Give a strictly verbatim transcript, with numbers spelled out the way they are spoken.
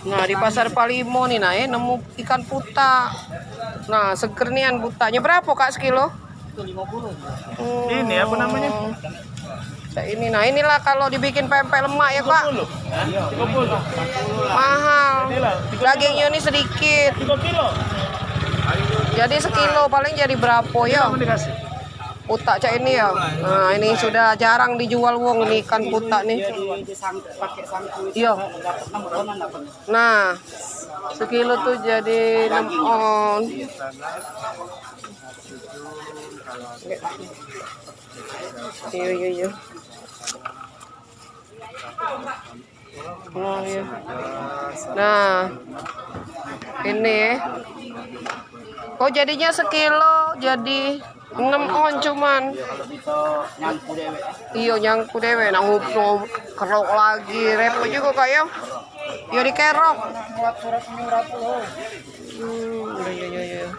Nah, di pasar Palimo ni nah, eh, nemu ikan putak. Nah, seger nian putaknyo. Berapo, Kak, sekilo? Hmm. Ini apo namonyo? Cak ini. Nah, inilah kalau dibikin pempek lemak ya, Kak. Tiga puluh. Mahal. Dagingnyo ni sedikit. Jadi sekilo paling jadi berapo ya? Putak cak ini ya. Nah, ini sudah jarang dijual wong ini ikan putak ni. Iyo. Nah, sekilo tu jadi enam on. Iyo, iyo, iyo. Oh, iyo. Nah, ini. Oh, jadinya sekilo jadi enam on cuman. Iyo, nyangku dewek. Nah, ngup-, ngup-, kerok lagi. Repot jugo, Kak, ya. Yo dikerok. Hmm, iyo, iyo, iyo, iyo.